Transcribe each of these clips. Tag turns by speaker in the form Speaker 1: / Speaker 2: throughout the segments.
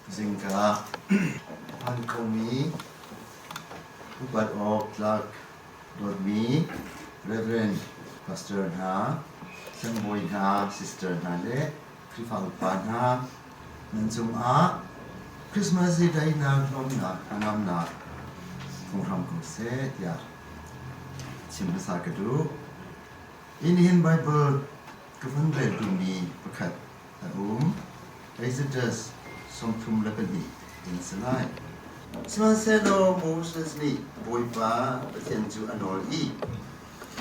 Speaker 1: Zingka phan khomi upat awk tlak dawtmi Reverend Pastor hna, siangbawi hna, sister hna le Khrihfa upa hna nan cungah Christmas hi daihnak, lawmhnak, hnangamnak phunghram ko seh tiah chim hmasa ka duh. Inn hin Baibal ka vun rel duhmi pakhat a um. Exodus 32 in a si lai. Sihmanhsehlaw Moses nih Bawipa Pathian cu a nawl i,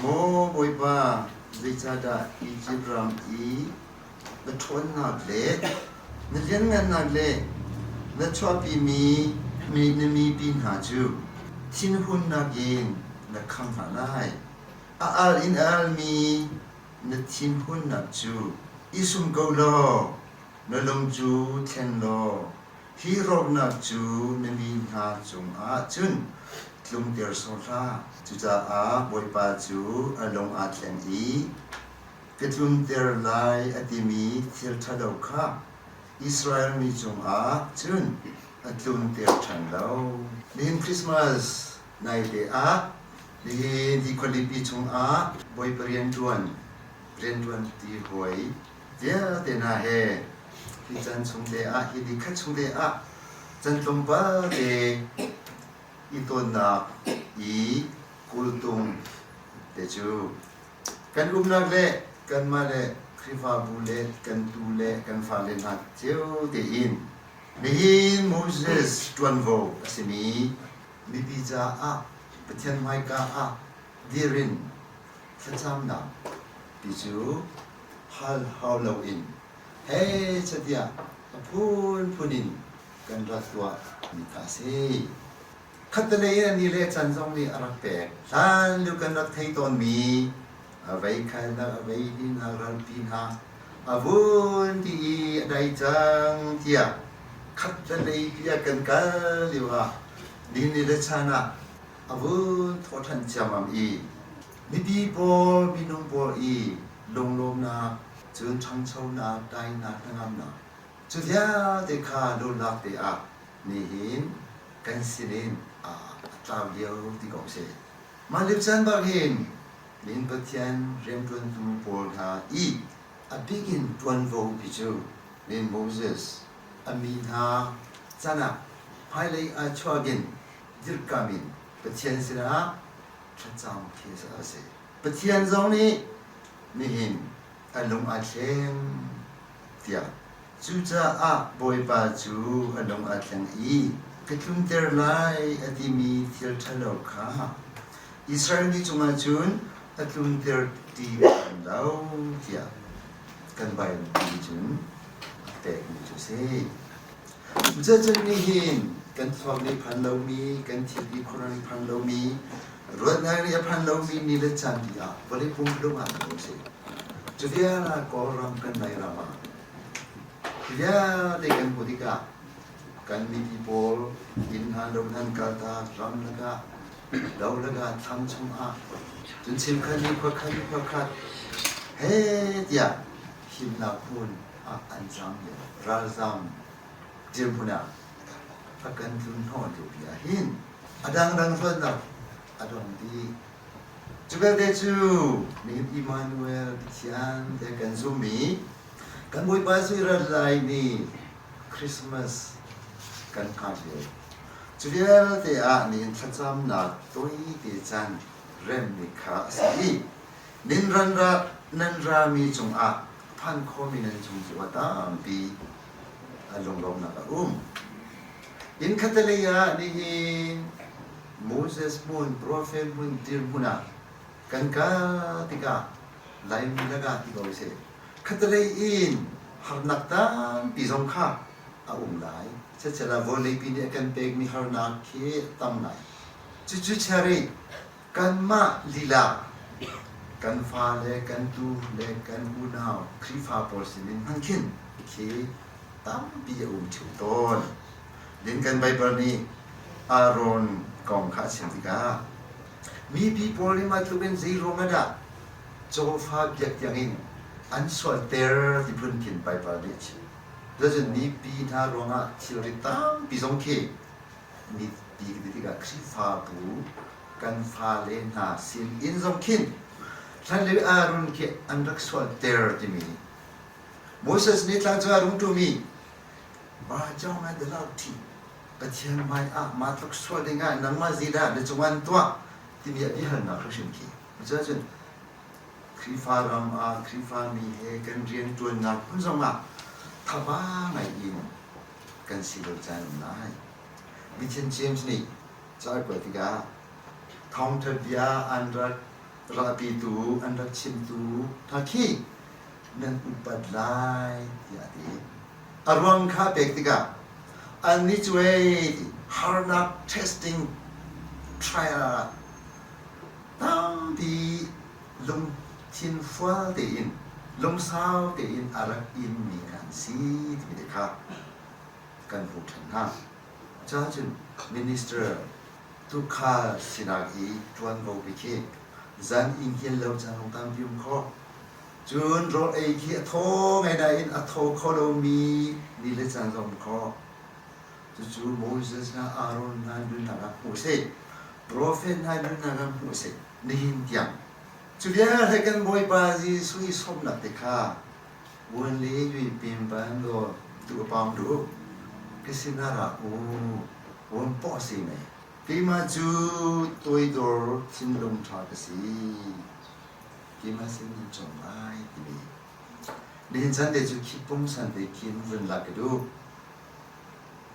Speaker 1: Maw Bawipa, zeicahdah Izipt ram i na ṭhawnnak le na lianngannak le na chuahpimi na mipi hna cu thinhunnak in na kham hna lai? A al in a almi na thinhunnak cu i sum ko law na lung cu thleng law hi rawknak cu na mi hna cungah cun tlungter sawh hlah. Cucaah Bawipa cu a lung aa thleng i ka tlunter lai a timi thil ṭhalo kha Israel mi cungah cun a tlunter ṭhan lo. Nihin Christmas naite ah Nihin hi khualipi chungah Bawipa rianṭuan, rianṭuanṭi hawi vialte hna he hi caan chung te ah, hi nikhat chung te ah can tlawmpal te i tawnnak i kultung te cu kan umnak le kanmah le Khrihfabu le kan tu le kan fale hna cio tein nihin Moses ṭuanvo a simi mipi caah Pathian hmaika ah dir in thlacamnak ti cu hal hau loin hei catiah a phunphun in kan rak tuah mi kha a si. Khattelei in a ni le can zong nih a rak pek. Hlan lio kan rak thei tawnmi a vei khalnak, a vei hnih ralpi hna a vun ti i a dai cang tiah khattelei tiah kan kal lio ah ni le chan ah a vun thawh ṭhan ciammam i mipi pawl minung pawl i lunglawmnak cun ṭhangchonak dainak hnangamnak cu vialte kha lulnak te ah nihin kan sinin a tlau lio ti ko si. Mah lio caan bak hin nihin Pathian rianṭuantu pawl hna i a bik in ṭuanvo pi cu nihin Moses a mi hna can ah hmailei ah chuak in dirhkam in Pathian sinah thlacam khi a si. Pathian zong nih nihin a lung aa thleng tiah cucaah Bawipa cu a lung aa thleng i ka tlunter lai a timi thil ṭhalo kha Israel mi cungah cun a tlunter ti lo tiah kan Bible nih cun a pekmi cu a si. Cucun nihin kan thluak nih phan lomi, kan thil ti khor nih phan lomi, ruatnak nih a phan lomi ni le caan pi ah vawlei pumlung ah kan um si. Cu vial ah Kawlram kan Lairam ah vialte kan hmuh tikah kan mipi pawl inn hna lo nan kaltak ram lakah lo lakah thlam chungah cun cheukhat nih khua khat khua khat he tiah himnak hmun ah an zam lio ralzam dirhmun ah a kan tlun hnawh lio pi ah hin a dangdang hluatnak a dong dih. Cu vialte cu nihin Immanuel Pathian te kan zummi kan Bawipa Jesuh rat lai ni Christmas kan hngak lio. Cu vialte ah nihin thlacamnak tawite caan remmi kha a si i nin ran ra nan rami cungah phan khomi nan cung cu a tampi a lunglawmnak a um. Inn khattelei ah nihin Moses hmun, profet hmun dirhmun ah kan kal tikah Laimi lakah ti ko sih. Khattelei in harnak tampi zong kha a um lai. Chiatchiat ah vawleipi nih a kan pekmi harnak khi a tam ngai. Cucu chiarih kanmah lila kan fale, kan tu le kan unau Khrihfa pawl sinin hmanh khin khi tampi a um ṭheo tawn. Din kan Baibal nih Aaron kong kha a chim tikah mipi pawl nih mah tluk in zei ruangah dah cawfa biak tiangin an sualter ti phun khin Baibal nih a chim. Cun mipi hna ruangah thilri tampi zong khi mipi ka ti tikah Khrihfabu kan fale hna sin in zong khin hlanlio Aaron khi an rak sualter timi Moses nih tlang cungah rung ṭumi Mahjong ah dalau ṭhi Pathian hmai ah mah tluk sual dingah nangmah zeidah na cungah an tuah timi a biahalnak hrimhrim khi. Cuahcun Khrihfa ram ah Khrihfami he kan rianṭuannak hmun zongah thaba ngai in kan si lo caan um lai. Mithian James nih ca a kuat tikah thawngṭha bia an rak rahpitu, an rak chimtu hna khi nan upat lai tiah a ti. A ruang kha pek tikah annih cu ei harnak testing trial ah tampi lungthin fual tein lungsau tein a rak inmi an si timi te kha kan hmuh ṭhan hna. Cacun minister tukhal sinak i ṭuanvo bik hi zan inn hil lo caan hong tampi um khawh. Cun rawl ei khi a thaw ngai nain a thaw kho lomi ni le caan zong um khawh. Cucu Moses hna Aaron hna nunnak ah hmuh a si. Profet hna nunnak ah hmuh a si. Nihin tiang. Cu vialte kan Bawipa Jesuh i sawmnak te kha buan le yui pim ban law duh a pam duh. Ka sinah ra u, buan pawh si mei. Keimah cu toidor thinlung ṭha ka si. Keimah sin nan cawm lai timi. Nihin chan te cu khi pungsan te khin vun lak ka duh.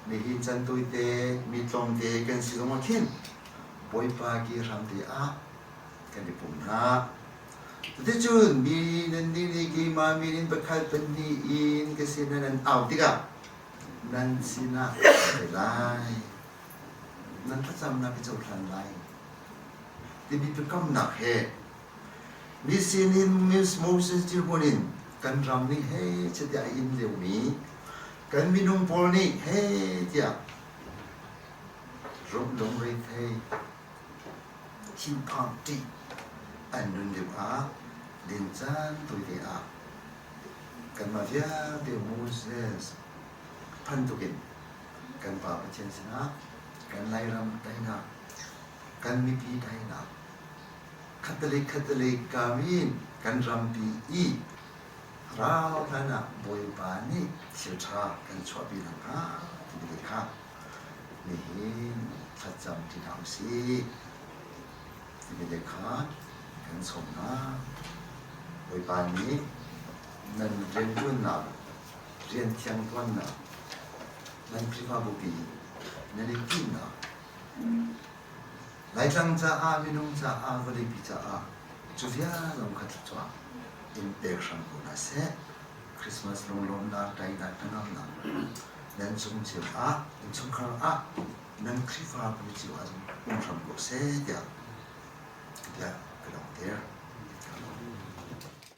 Speaker 1: Nihin chan tawite mi tlawmte kan si zongah khin Bawipa ki hramte ah kan i pum hna. Cuticun mi nan nih nih keimah min in pakhat pahnih in ka sinah nan au tikah nan sinah ka pe lai. Nan thlacamnak ka cohlan lai. Timi biakamnak he mi sinin Moses dirhmun in kan ram nih hei chiah a in liomi kan minung pawl nih hei tiah rum lungreithei thinphang ṭih an nun lio ah din caan tawite ah kanmah vialte Moses bantukin kan Pa Pathian sinah kan Lairam teinak kan mipi teinak khatalei khatalei kamin kan rampi i ral hlan ah Bawipa nih thil ṭha kan chuahpi nakhnga timi te kha nihin thlacam ṭi hna usih timi te kha kan sawm hna. Bawipa nih nan rianṭuannak, rian thiang ṭuannak, nan Khrihfabupi nan i timhnak, Laitlang caah, minung caah, vawleipi caah cu vial kha thluachuah in pek hram ko hna seh. Christmas lunglawmhnak, tainak, hnangamnak nan cung cio ah, innchungkhar ah, nan Khrihfabu cio ah um hram ko seh tiah tiah ka lawmhter.